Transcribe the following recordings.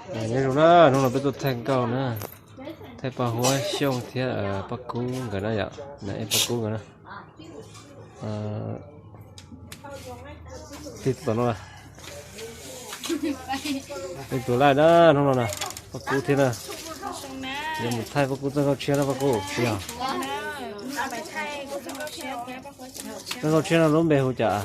Nyob zoo na, hnub no peb tuaj thaij nkauj na, thaij Paj Huab Xyooj thiab Paj Kub nkawd na yom, na ej Paj Kub nkawd na. Tig tom no, tus laij na, hnub no na, Paj Kub thiab na. Yuav mus thaij Paj Kub txoj nkauj tshiab na Paj Kub, yog. Txoj nkauj tshiab no lub npe hu cas?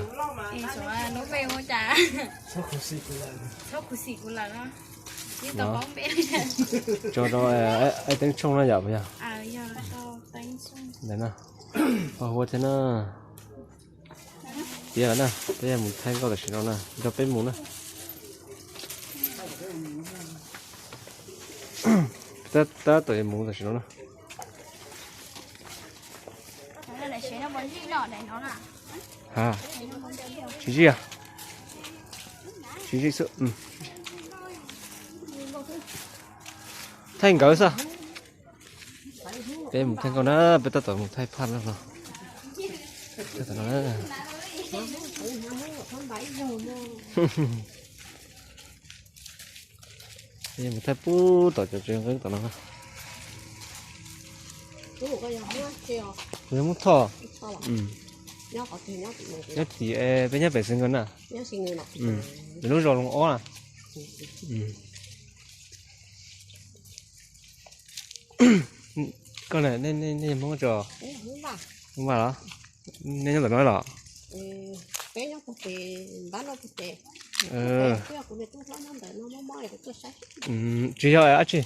Tso rau Teeb Tshooj na yom, yog. Paj Huab thiab na. Tiav na, peb mus thaij nkauj tam sim no na, nrog peb mus na. Tab tom mus tam sim no na. Ha, tsis zij, tsis zij xwb. Thaij nkawd xwb. Peb mus thaij nkauj na, peb tab tom mus thaij phaj no. Peb mus thaij pub tom cov tsev nqeeb tom no. Kuv yog Hmoob Thoj. Nyob tim, peb nyob pem Xeev Nkos na. Pem lub zos Loos Ob na. Koj na, nej yog Hmoob tso? Hmoob Vaj los? Nej nyob ntawm no los? Tsis yog dab tsi.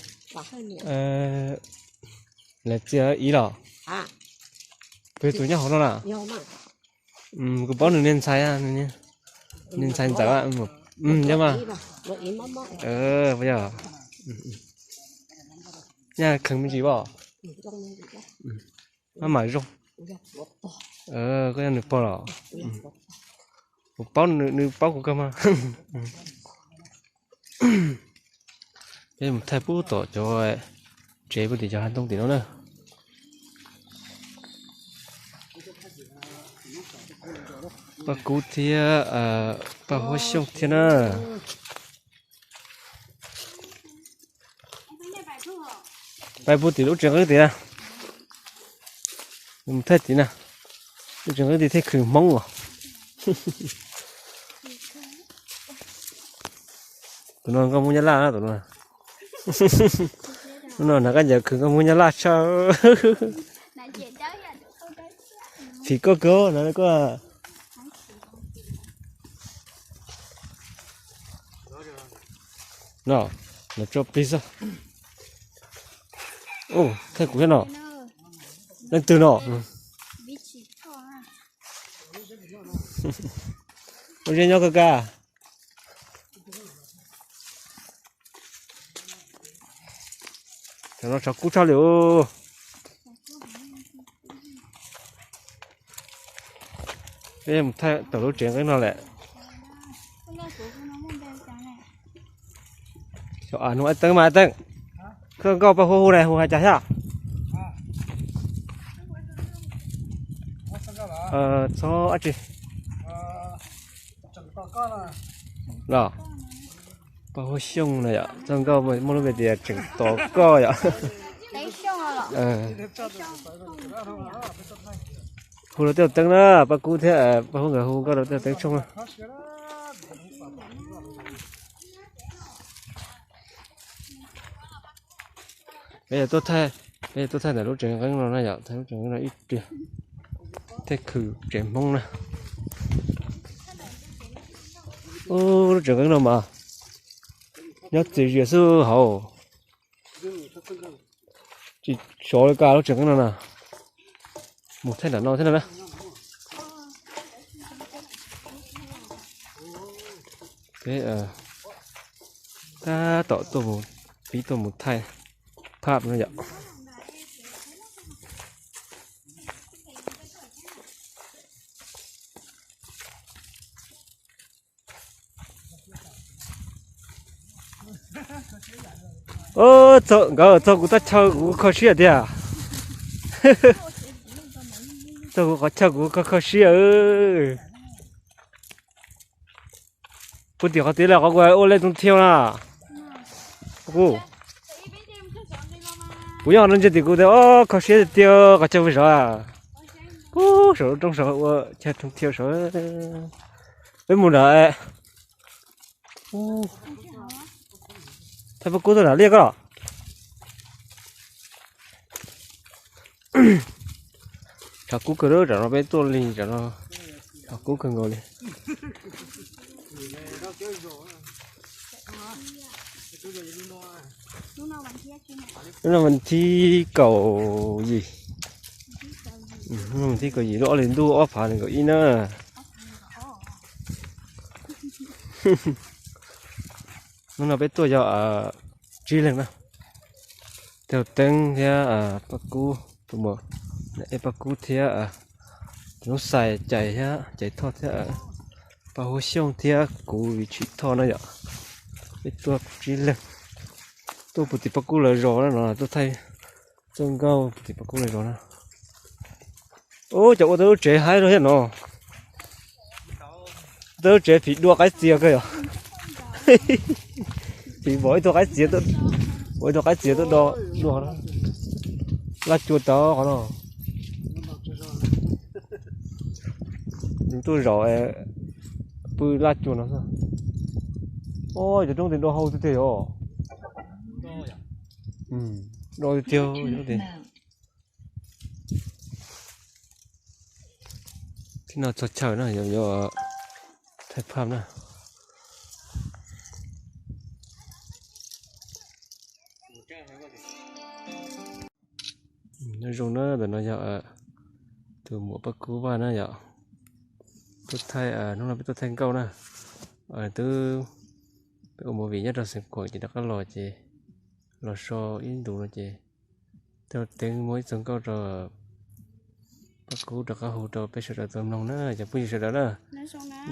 Lawv txiv ib los? Kuv yog tus nyob hauv no na. Kuv paub nws niag ntxhais, niag ntxhais ntxawm. Yog mas. Yog, nyaj kheev me ntsis as. Maj mam zoo. Koj yog nws pog los? Kuv paub, nws paub kuv kawg mas. Peb mus thaij pub tom cov tsev puag tim cov hav ntoo tim no na. Paj Kub thiab Paj Huab Xyooj thiab na. Pais puag tim lub tsev nqeeb tim na. Mus thaij tim na. Lub tsev nqeeb tim thaij khwv Hmoob os. Tus no nkauj Hmoob Nyab Laj na tus no. Hnub no hnav kab ncaws khwv nkauj Hmoob Nyab Laj tshaj. Phim koj kawg na koj. No, nws tso plig xwb. Thaij kuv thiab no. Leej twg no? Ua zeb nyob kawg kawg. Tam no tshav kub tshaj li. Peb mus thaij tom lub tsev nqeeb no lawm. Hnub Teeb mas Teeb, koj nkauj Paj Huab hu na hu hais cas thiab? Txhob dab tsi. Los, Paj Huab Xyooj na yom, txoj nkauj muaj lub npe tias tseem tos koj yom. Hu rau tej Teeb na, Paj Kub thiab Paj Huab nkawd hu nkauj rau tej Teeb Tshooj na. Peb tuaj thaij, peb tuaj thaij ntawm lub tsev nqeeb no na yom, thaij lub tsev nqeeb no ib pliag. Thaij khwv tsev Hmoob na. Ub, lub tsev nqeeb no mas nyob txias zias xwb hauv. Tsis sov li ka lub tsev nqeeb no na. Mus thaij nram no thiab no na. Peb tab tom tuaj mus, pib tuaj mus thaij phaj no yom. Nkawd txog kuv tab chaw kuv kho siab tiag. Txog kuv qhov chaw kuv kho kho siab. Puag tim qhov tid los qhov kuv ua lej too thiau na. Kuv, kuv nyob no ntsia tim kuv tias, o, kho siab tiag tiag, qhov chaw pem saud, pem saum lub roob saud ua chaw thoob thiab saud. Peb mus nram, thaij paj kub tuaj nram liaj koj los. Tshav kub kawg, tam no peb tuaj li tam no, tshav kub kawg nkaus li. Hnub no vas thib kaum yim, hnub no vas thib kaum yim lub ob hlis ntuj ob phav nees nkaum ib na. Hnub no peb tuaj yog tsib leeg na, Thaug Teeb thiab Paj Kub, tus muam, Paj Kub thiab tus noob xais Cais thiab Cais Thoj thiab Paj Huab Xyooj thiab kuv Vim Tsim Thoj na yom. Peb tuaj tsib leeg, tuaj puag tim Paj Kub lawv zos na no, tuaj thaij txoj nkauj puag tim Paj Kub lawv zos na. Ub, cov ua tau lub tsev haib no thiab no. Tau lub tsev phim dua qaib txias kawg yom. Phim npam ib tug qaib txias, npam ib tug qaib txias tuaj do dua. Laj cua tau qhov no. Nws tuaj zaum pw laj cua no xwb. Ua cov roob tis do hau tiag tiag yom. Do tiag tiag. Thib no txog chaw na, yuav thaij phaj na. Nyob zoo na, ntawm no yog tus muam Paj Kub Vaj na yom. Tuaj thaij, hnub no peb tuaj thaij nkauj na. Twb peb ua movie nyob rau Xeev Khuam ces rov qab los ces los so ib ntus no ces Thaug Teeb muab ib txoj nkauj rau Paj Kub rov qab hu rau peb sawv daws tau mloog na, cov phooj ywg sawv daws na.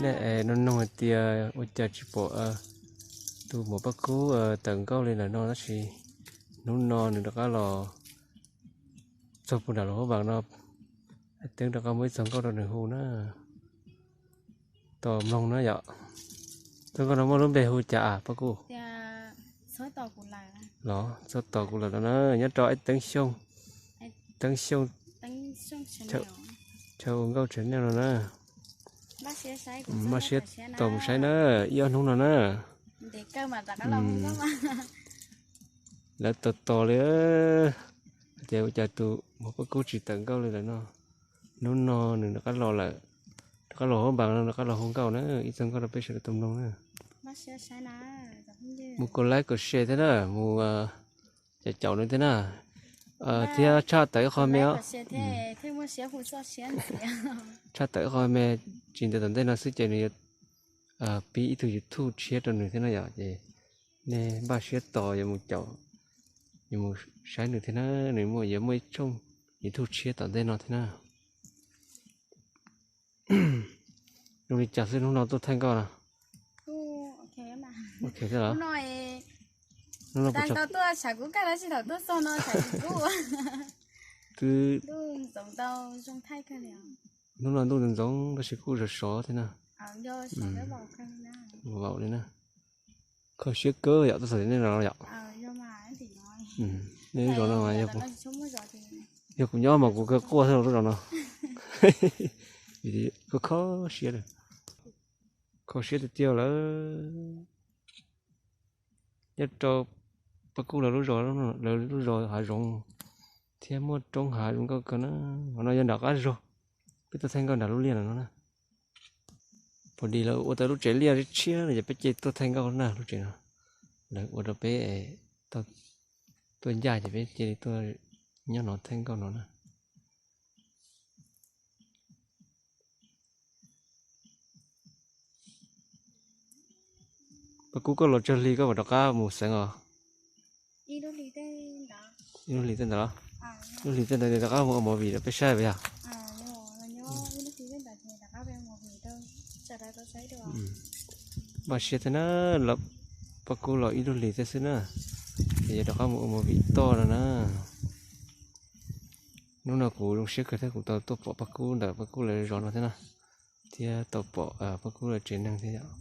Nej es no noog hais tias ua cas tsis pom tus muam Paj Kub tawm nkauj li lawm no tab sis hnub no nws rov qab los txog puag nram Luas Huab Npas no, Thaug Teeb rov qab muab ib txoj nkauj rau nws hu na. Tos mloog na yom. Txoj nkauj no muaj lub npe hu cas Paj Kub? Los txhob tos kuv lawm no na, nyob rau Teeb Xyooj, Teeb Xyooj chaw ua nkauj channel no na. Maj siab tos mus saib na, ib ob hnub no na. Lawv tos tos li, hais tias ua cas tus muam Paj Kub tsis tawm nkauj li lawm no. Hnub no nws rov qab los lawm, rov qab los Huab Npas no rov qab los hu nkauj na, ib txoj nkauj rau peb sawv daws tau mloog na. Mus kom like kom share thiab na, mus caum caum nws thiab na. Thiab tshaj tawm ib qho me, tshaj tawm ib qho me, tsis ntev tom ntej no xwb ces nws yuav pib ib tug YouTube tshiab rau nws thiab na yom, ces nej npaj siab tos yuav mus caum, yuav mus saib nws thiab na, nws muaj, yuav muaj ib tshooj YouTube tshiab tom ntej no thiab na. Zoo li cas xwb hnub no tuaj thaij nkauj no? Ok xwb los? Hnub no kuv, twb, hnub no ntuj ntxoov ntxoov tab sis kuj sov sov thiab na. Vaum li na. Kho siab kawg yom, tuaj txog tim nej no yom. Nej zos no, yog kuv nyob mas kuv kawg quaj xwb los lub zos no. Kho, kho siab, kho siab tiag tiag lawm. Nyob rau Paj Kub lawv lub zos, lawv lub zos hav zoov thiab muaj roob hav zoo nkauj kawg na. Qhov no yog nram qab zos, peb tuaj thaij nkauj nram lub liaj no na. Pom dis lawv ua tau lub tsev liaj tshiab no ces peb cia li tuaj thaij nkauj na lub tsev no. Lawv ua rau peb tuaj ncaj ces peb cia li tuaj nyob no thaij nkauj no na. Paj Kub, koj los tsawg hli koj mam rov qab mus xeev os? Ib lub hlis tej ntawd los? Lub hlis tej ntawd rov qab mus ua movie rau peb saib puas yog? Npaj siab thiab na, Paj Kub los ib lub hlis tej xwb na, ces yuav rov qab mus ua movie toj no na. Hnub no kuv zoo siab kawg thiab kuv tau tuaj pom Paj Kub ntawm Paj Kub lawv zos no thiab na, thiab tau pom Paj Kub lawv tsev neeg thiab yom.